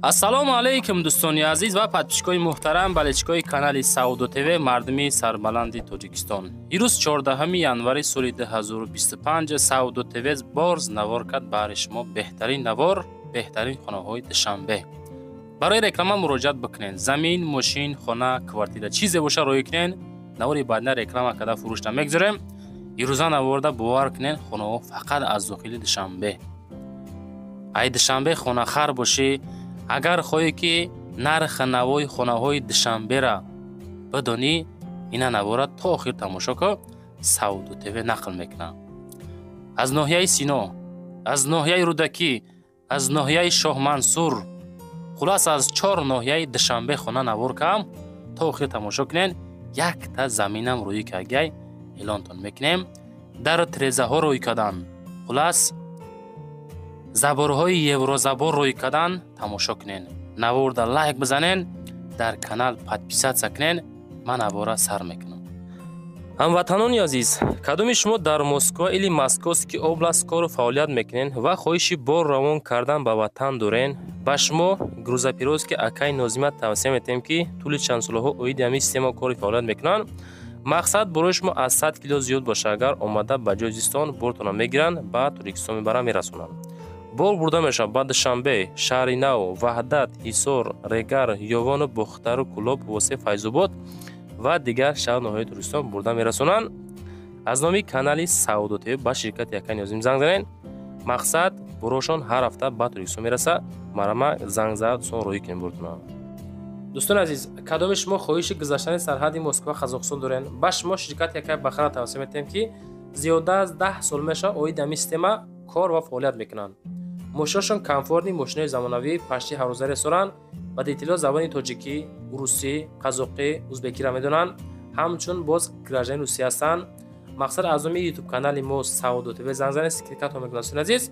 Ассалому алайкум, дӯстони азиз ва подписчикои муҳтарам, болельщикои канали Савдо ТВ, мардуми сарбаланди Тоҷикистон. Ирӯз 14 январи соли 2025 Савдо ТВ боз навор кард баҳри шумо беҳтарин навор, беҳтарин хонаҳои Душанбе. Барои реклама муроҷиат бикунед. Замин, мошин, хона, квартира, чизе боша рӯй кунед. Навори баъдина реклама карда фурӯшта мегузорем. Ирӯза наворда бовар кунед, хонаҳо фақат аз дохили Душанбе. Ай Душанбе хонахар бошӣ, агар хоҳӣ ки нархи навои хонаҳои Душанбера бидонӣ, ина навора то охир тамошо кун, Савдо ТВ нақл мекунад. Аз ноҳияи Сино, аз ноҳияи Рӯдакӣ, аз ноҳияи Шоҳмансур, хулас аз чор ноҳияи Душанбе хона навор кам, то охир тамошо кунед. Якта заминам рӯӣ кагай эълонтон мекунем. Дару тирезаҳо рӯй кардан, хулас заборҳои еврозабор рӯй кардан, тамошо кунед. Наворда лайк бизанен, дар канал подписаться кунен. Ман навора сар мекунам. Ҳамватанони азиз, кадоми шумо дар Москва или Московский область кору фаъолият мекунед ва хоҳиши бор равон кардан ба ватан дорен, ба шумо грузоперевозки акай Нозима тавсия метиҳем, ки тӯли чанд солаҳо оиди ҳамин система кори фаъолият мекунанд. Мақсад борои шумо аз 100 кило зиёд боша, агар омада ба ҷои зистон бортона мегиранд, ба Тоҷикистон мебаранд, мерасонанд. Бор бурда мешавад ба Душанбе, Шаҳри Нав, Ваҳдат, Ҳисор, Регар, Ёвону Бохтару, Кӯлоб, Восе, Файзобод ва дигар шаҳр ноҳияи Тоҷикистон бурда мерасонанд. Аз номи канали Савдо ТВ ба ширкати акай Нозим занг занед. Мақсад борошон ҳар ҳафта ба Тоҷикистон мерасад. Марама занг зада, дӯстон, роҳӣ кунем бортона. Дӯстони азиз, кадоми шумо хоҳиши гузаштани сарҳади Москва Қазоқистон дорен, ба шумо ширкати акай Бахара тавсия метиҳем, ки зиёда аз 10 сол мешавад оиди ҳамин система кор ва фаъолият мекунанд. Мошиношон комфортный, мошинои замонавӣ, пашти ҳаррӯза ресоранд ва детально забони тоҷикӣ, русӣ, қазоқӣ, узбекиро медонанд. Ҳамчун боз гражданини Русия ҳастанд. Мақсад аз номи ютуб канали мо Савдо ТВ занг занед, скидкатон мекунад. Дӯстони азиз,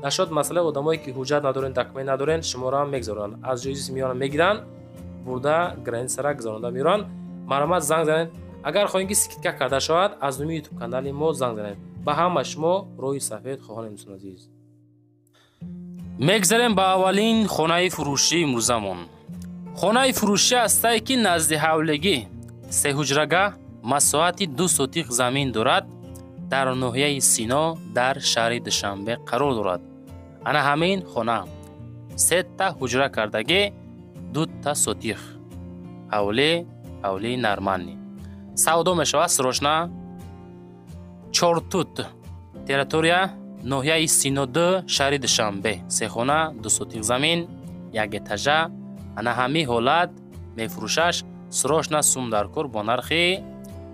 нашод масъалаи одамое ки ҳуҷҷат надорен, документ надорен, шуморо ҳам мегузаронанд. Аз ҷои зист меёранд, мегиранд, бурда границара гузаронда меёранд. Марҳамат, занг занед. Агар хоҳем ки скидка карда шавад, аз номи ютуб канали мо занг занед. Ба ҳама шумо роҳи сафед хоҳонем, дӯстони азиз. Мегзарем ба аввалин хонаи фурӯшии имрӯзамон. Хонаи фурӯшӣ ҳастае, ки назди ҳавлигӣ, сеҳуҷрага, масоҳати 2 сотих замин дорад, дар ноҳияи Сино, дар шаҳри Душанбе қарор дорад. Ана ҳамин хона сета ҳуҷра кардагӣ, дута сотих, ҳавлӣ, ҳавлии нормальный. Савдо мешавад срочно. Чортут, территория ноҳияи Сино ду, шаҳри Душанбе, се хона, 2 сотих замин, як этажа. Ана ҳамин ҳолат мефурӯшаш, срочно сум дар кор, бо нархи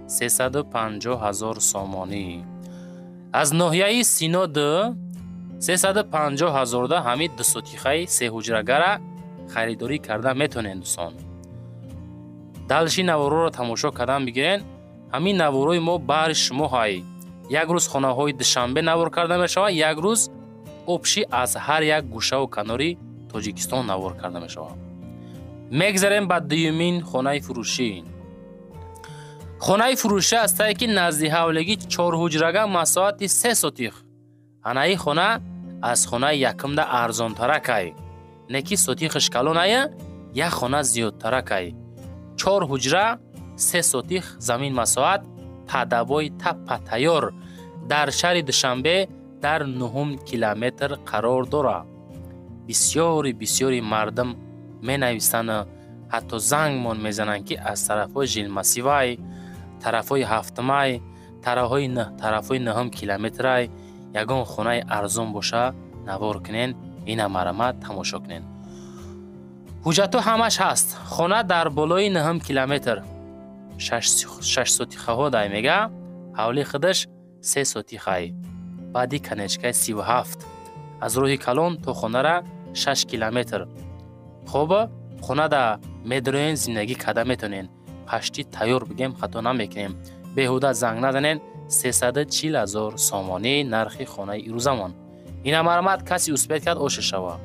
350 000 сомонӣ. Аз ноҳияи Сино ду 350 000-да ҳамин дусотихаи сеҳуҷрагара харидорӣ карда метавонед, дӯстон. Дальше наворҳоро тамошо кардан бигирен. Ҳамин наворҳои мо баҳри шумо ҳай. Як рӯз хонаҳои Душанбе навор карда мешавад, як рӯз общий аз ҳар як гӯшаву канори Тоҷикистон навор карда мешавад. Мегзарем ба дуюмин хонаи фурӯшӣ. Хонаи фурӯшӣ ҳастае, ки назди ҳавлигӣ, чорҳуҷрага, масоҳати 3 сотих. Анаи хона аз хонаи якумда арзонтаракай, не ки сотихаш калоная, як хона зиёдтаракай. Чор ҳуҷра, 3 сотих замин масоҳат, падабои таппа тайёр, дар шаҳри Душанбе, дар нуҳум километр қарор дорад. Бисёри бисёри мардум менависанд, ҳатто зангмон мезананд, ки аз тарафҳои Жилмассивай, тарафҳои ҳафтумай, тарафҳои нуҳум километрай ягон хонаи арзон боша, навор кунен, ина марҳамат, тамошо кунен. Ҳуҷҷатҳо ҳамаш ҳаст. Хона дар болои нуҳум километр, шаш сотихаҳо дай мега, ҳавли худаш 3 сотихай. Баъди конечкаи 37, аз роҳи калон то хонара 6 километр. Хоб, хонада медроен, зиндагӣ карда метавонен. Пашти тайёр бигем, хато намекунем. Беҳуда занг назанен. 340 000 сомонӣ нархи хонаи ирӯзамон. Ина марҳамат, каси успеть кард, оша шава.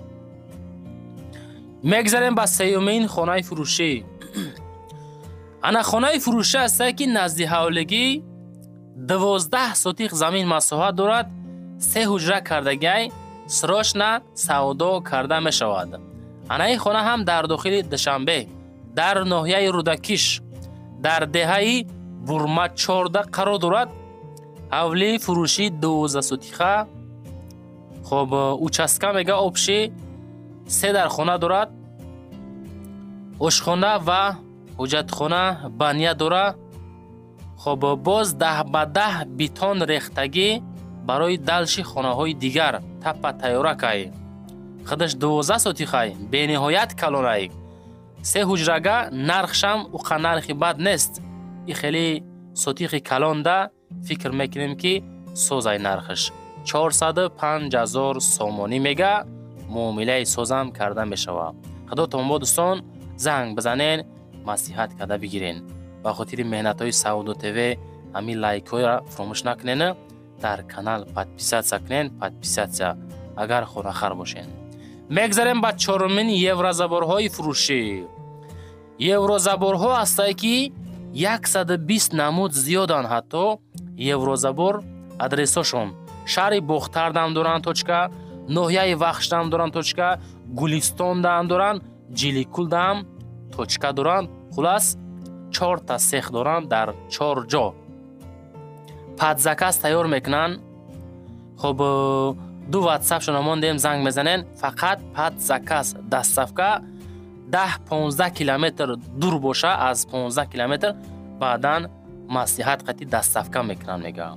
Мегзарем ба сеюмин хонаи фурӯшӣ. Ана хонаи фурӯшӣ ҳастае, ки назди ҳавлигӣ, 12 сотих замин масоҳат дорад, се ҳуҷра кардагиай, срочно савдо карда мешавад. Ана ин хона ҳам дар дохили Душанбе, дар ноҳияи Рӯдакиш, дар деҳаи Бурма 14 қарор дорад. Ҳавлии фурӯшӣ 12 сотиха. Хоб, участка мега общий 3 дархона дорад. Ошхона ва ҳуҷҷатхона баня дора. Хоб, боз 10 ба 10 бетон рехтагӣ барои дальше хонаҳои дигар таппа тайёракай. Худаш 12 сотихай, бениҳоят калонай. 3 ҳуҷрага, нархшам уқа нархи бад нест. И хеле сотихи калонда фикр мекунем, ки созай нархаш 405 000 сомонӣ мега, муомилаи созам карда мешавад. Худотон бо дӯстон, занг бизанен, маслиҳат карда бигирен. Ба хотири меҳнатҳои Савдо ТВ ҳамин лайкҳоро фуромӯш накунен, дар канал подписаться кунен, подписаться, агар хонахар бошен. Мегзарем ба чорумин еврозаборҳои фурӯшӣ. Еврозаборҳо ҳастае, ки 120 намуд зиёданд. Ҳатто еврозабор адресошон шаҳри Бохтардам доранд точка, ноҳияи Вахшдам доранд точка, Гулистондам доранд, Ҷиликулдам точка доранд. Хулас, чорта сех доранд дар чор ҷо. Под заказ тайёр мекунанд. Хоб, ду ватсапшона мондем, занг мезанен. Фақат под заказ, доставка 10-15 километр дур боша, аз 15 километр баъдан маслиҳат қати доставка мекунанд мега.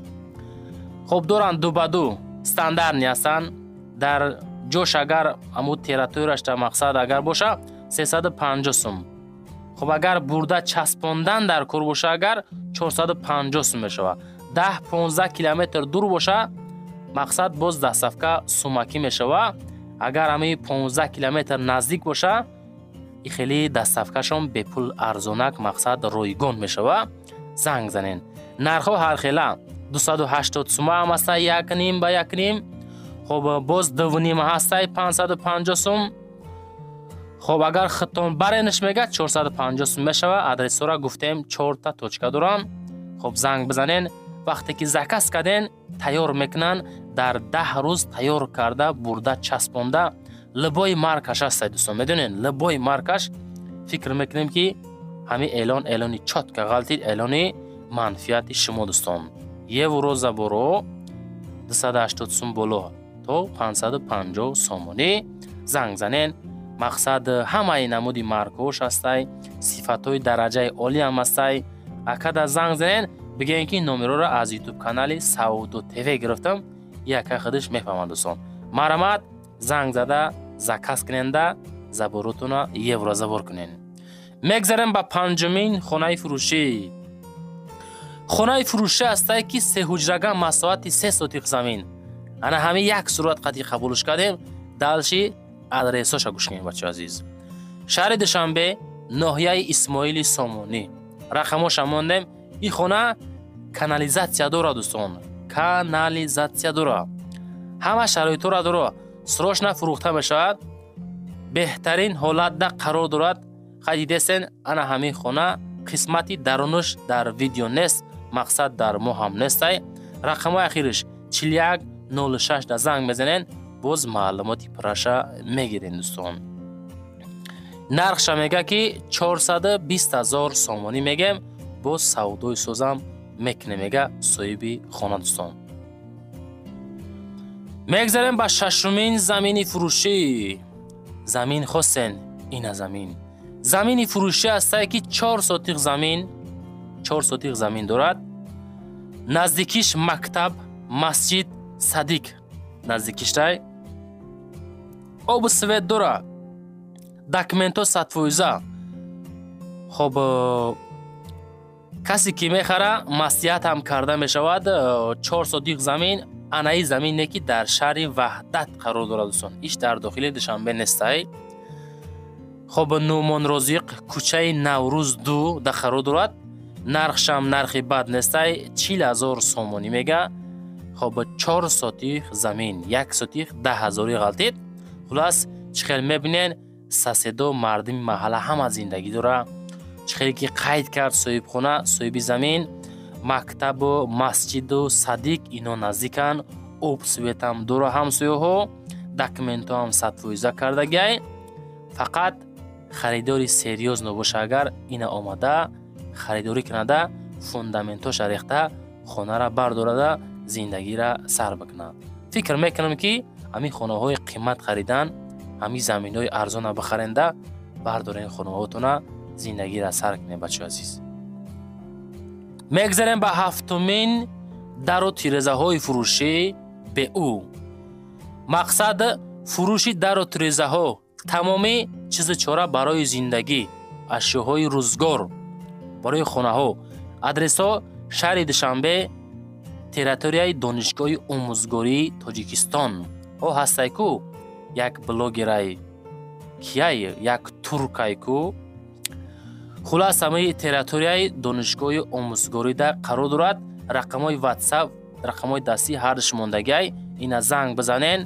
Хоб, доранд ду ба ду, стандартный ҳастанд. Дар ҷош агар ҳамун территорияшда мақсад агар боша, 350 сум. Хоб, агар бурда часпондан дар кор боша, агар 450 сум мешавад. 10-15 километр дур боша, мақсад боз доставка сумакӣ мешавад. Агар ҳамин 15 километр наздик боша, и хеле доставкашон бепул, арзонак, мақсад ройгон мешавад. Занг занен. Нархҳо ҳархела: 280 сума ҳам ҳастай, як ним ба як ним. Хоб, боз дувним ҳастай, 550 сум. Хоб, агар худтон баренш мега, 450 сум мешавад. Адресҳоро гуфтем, чорта точка дорам. Хоб, занг бизанен. Вақте ки заказ карден, тайёр мекунанд, дар 10 рӯз тайёр карда, бурда часпонда. Любой маркаш ҳастай, дӯстон, медонен, любой маркаш. Фикр мекунем, ки ҳамин эълон эълони чётко ғалтид, эълони манфиати шумо, дӯстон. Еврозаборо 280 сум боло то 550 сомонӣ. Занг занен. Мақсад, ҳамаи намуди маркаҳош ҳастай, сифатҳои дараҷаи олӣ ҳам ҳастай. Акада занг занен, бигӯен, ки номерҳоро аз ютуб канали Савдо ТВ гирифтам. Яка худаш мефаҳмад, дӯстон. Марҳамат, занг зада заказ куненда, заборотона еврозабор кунен. Мегзарем ба панҷумин хонаи фурӯшӣ. Хонаи фурӯшӣ ҳастае, ки сеҳуҷрага, масоҳати 3 сотиқ замин. Ана ҳамин як сурат қатъи қабулш кардем. Дальше адресоша гӯш кунем, бачаи азиз. Шаҳри Душанбе, ноҳияи Исмоили Сомонӣ. Рақамоша мондем. Ин хона канализатсия дора, дӯстон, канализатсия дора, ҳама шароитҳоро дора. Срочно фурӯхта мешавад, беҳтарин ҳолатда қарор дорад. Хай, дидесен, ана ҳамин хона қисмати дарунаш дар видео нест, мақсад дар мо ҳам нестай. Рақамҳои ахириш 4106 да занг мезанен, боз маълумоти пурраша мегирен, дӯстон. Нархша мега, ки 420 000 сомонӣ мегем, боз савдои созам мекунем мега соҳиби хона, дӯстон. Мегзарем ба шашумин замини фурӯшӣ. Замин хостен, ина замин. Замини фурӯшӣ ҳастае, ки 4 сотиқ замин, 4 сотиқ замин дорад. Наздикиш мактаб, масҷид, садик наздикиштай. Обу свет дора, документҳо 100%. Хоб, касе ки мехара, маслиҳат ҳам карда мешавад. 4 сотиқ замин, анаи замине, ки дар шаҳри Ваҳдат қарор дорад, дӯстон, иш дар дохили Душанбе нестай. Хоб, Нуъмон Розиқ, кӯчаи Наврӯз 2 да қарор дорад. Нархшам нархи бад нестай, 40 000 сомонӣ мега. Хоб, 4 сотих замин, як сотих 10 ҳазорӣ ғалтид. Хулас, чӣ хел мебинен, соседо, мардуми маҳалла ҳама зиндагӣ дора. Чӣ хеле ки қайд кард соҳибхона, соҳиби замин, мактабу масҷиду садик ино наздиканд, об, светам дора ҳамсояҳо, документҳоам 100% кардагиай. Фақат харидори серьёзно боша, агар ина омада харидорӣ кунада, фундаментоша рехта, хонара бардорада, зиндагира сар бикунад. Фикр мекунам, ки ҳамин хонаҳои қимат харидан, ҳамин заминҳои арзона бихаренда, бардорен хонаҳотона, зиндагира сар кунем, бачаҳои азиз. Мегзарем ба ҳафтумин дару тирезаҳои фурӯшӣ беу. Мақсад фурӯши дару тирезаҳо, тамоми чизу чора барои зиндагӣ, ашёҳои рӯзгор барои хонаҳо. Адресҳо: шаҳри Душанбе, территорияи Донишгоҳи омӯзгории Тоҷикистон. Ҳо, ҳастай ку як блогерай, кияй, як туркай ку. Хулас, ҳамаи территорияи Донишгоҳи омӯзгорида қарор дорад. Рақамҳои Ватсап, рақамҳои дастӣ ҳардуш мондагиай, ина занг бизанен.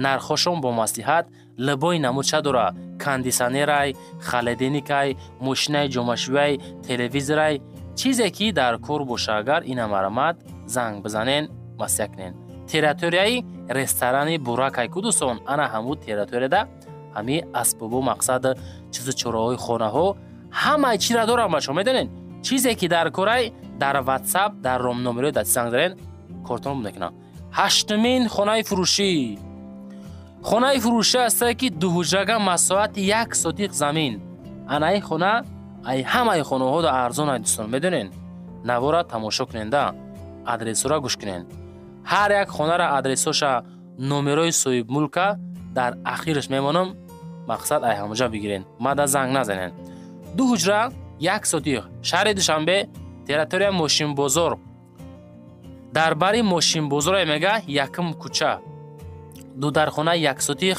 Нархҳошон бо маслиҳат, либои намудша дора: кондитсионерай, холодильникай, мошинаи ҷомашӯяй, телевизорай, чизе ки дар кор боша, агар ина марамат занг бизанен, маслиҳат кунен. Территорияи ресторани Буракай ку, дӯстон, ана ҳамун территорияда ҳамин асбобу мақсад чизу чораҳои хонаҳо, ҳамаи чира дорам, бачаҳо, медонед, чизе ки дар корай, дар Ватсап, дар номерои дасти занг зарен, кортон мекунам. Ҳаштумин хонаи фурӯшӣ. Хонаи фурӯшӣ ҳастае, ки дуҳуҷрага, масоҳати 1 сотиқ замин. Анаи хона ай ҳамаи хонаҳода арзон ай, дӯстон, медонен. Навора тамошо куненда, адресҳоро гӯш кунен. Ҳар як хонара адресҳоша, номерои соҳибмулка дар ахираш мемонам. Мақсад, ай ҳамуҷа бигирен, мада занг назанен. Ду ҳуҷра, 1 сотиқ, шаҳри Душанбе, территория мошинбозор, дар бари мошинбозоре мега, якум кӯча. Дудархона, 1 сотиқ,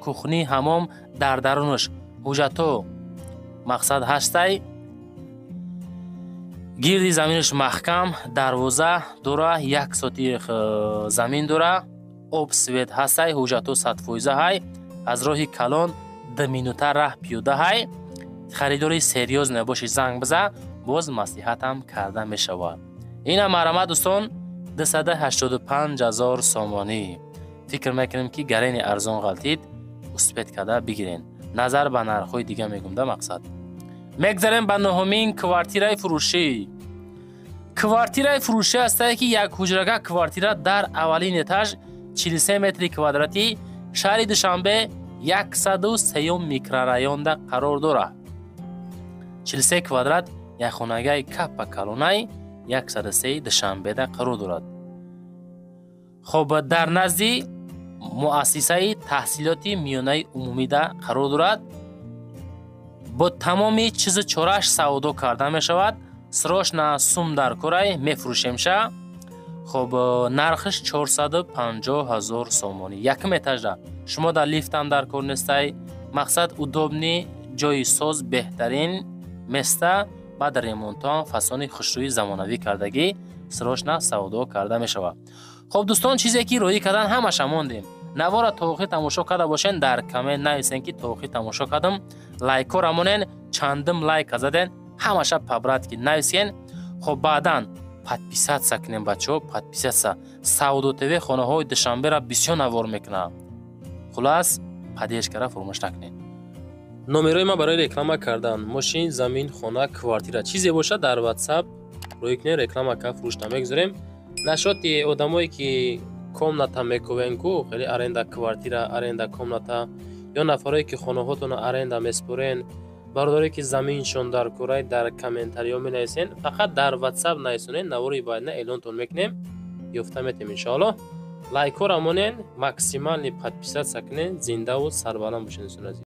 кухни, ҳамом дар дарунаш. Ҳуҷҷатҳо мақсад ҳаштай. Гирди заминаш маҳкам, дарвоза дора, 1 сотиқ замин дора, об, свет ҳастай, ҳуҷҷатҳо 100% ҳай. Аз роҳи калон 2 минута раҳ пиёда ҳай. Харидори серьёз набоши, занг биза, боз маслиҳатам карда мешавад. Ина марамат, дӯстон, 285 000 сомонӣ. Фикр мекунем, ки гарени арзон ғалтид, успеть карда бигирен. Назар ба нархҳои дига мегум да. Мақсад, мегзарем ба нуҳумин квартираи фурӯшӣ. Квартираи фурӯшӣ ҳастае, ки як ҳуҷрага квартира дар аввалин этаж, 43 метри квадратӣ, шаҳри Душанбе, 103-юм микрорайонда қарор дорад. 43 квадрат, як хонагаи каппа калонай, 103 Душанбеда қарор дорад. Хоб, дар назди муассисаи таҳсилоти миёнаи умумида қарор дорад. Бо тамоми чизу чорааш савдо карда мешавад. Срочно сум дар корай, мефурӯшемша. Хоб, нархаш 450 000 сомонӣ. Якум этажда, шумо дар лифтам дар кор нестай. Мақсад, удобный, ҷои соз, беҳтарин места. Баъд ремонтон фасони хушрӯи замонавӣ кардагӣ, срочно савдо карда мешавад. Хоб, дӯстон, чизе ки роӣ кардан, ҳамаша мондем. Навора то охир тамошо карда бошен, дар коммент нависен, ки то охир тамошо кардам. Лайкҳоро монен, чандум лайка заден, ҳамаша по-братски нависен. Хоб, баъдан подписаться кунем, бачаҳо, подписаться. Савдо ТВ хонаҳои Душанберо бисёр навор мекунад. Хулас, поддержкара фуромӯш накунед. Номерои ман барои реклама кардан мошин, замин, хона, квартира, чизе бошад, дар Ватсап рӯй кунед, реклама ка фурӯш намегузорем. Нашоти одамое ки комната мековен ку, хеле аренда квартира, аренда комната, ё нафарое ки хонаҳотонро аренда меспорен, бародаре ки заминшон дар курай, дар комментариҳо менависен. Фақат дар Ватсап нависонед, навори баъдна эълонтон мекунем, ёфта метем, иншоаллоҳ. Лайкҳоро монен, максимальный подписаться кунед. Зиндаву сарбаланд бошед, дӯстони азиз.